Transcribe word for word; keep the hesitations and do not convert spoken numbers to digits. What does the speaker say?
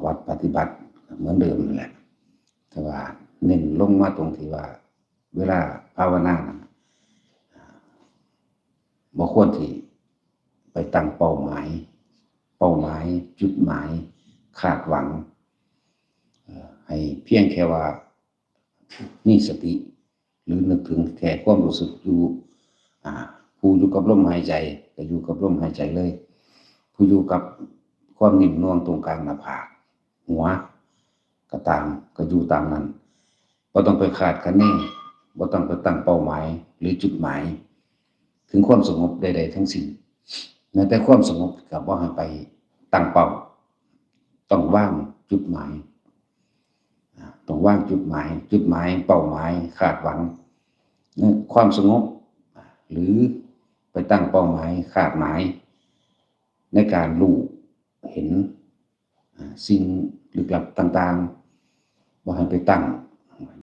วัดปฏิบัติเหมือนเดิมนั่นแหละ แต่ว่าเน้นลงมาตรงที่ว่า เวลาภาวนานั้นบ่ควรที่ไปตั้งเป้าหมาย เป้าหมาย จุดหมาย คาดหวัง เอ่อ ให้เพียงแค่ว่ามีสติ หรือนึกถึงแค่ความรู้สึกอยู่ อ่า ผู้อยู่กับลมหายใจก็อยู่กับลมหายใจเลย ผู้อยู่กับความนิ่มนวลตรงกลางหน้าผาก หัว ก็ตาม ก็อยู่ตามนั้น บ่ต้องไปคาดคะเน บ่ต้องไปตั้งเป้าหมายหรือจุดหมาย ถึงความสงบใดๆทั้งสิ้น แม้แต่ความสงบก็บ่ให้ไปตั้งเป้า ต้องวางจุดหมาย อ่า ต้องวางจุดหมาย จุดหมาย เป้าหมาย คาดหวัง ในความสงบ หรือไปตั้งเป้าหมาย คาดหมาย ในการรู้เห็น อ่า สิ่งลึกลับต่างๆ บ่ให้ไปตั้ง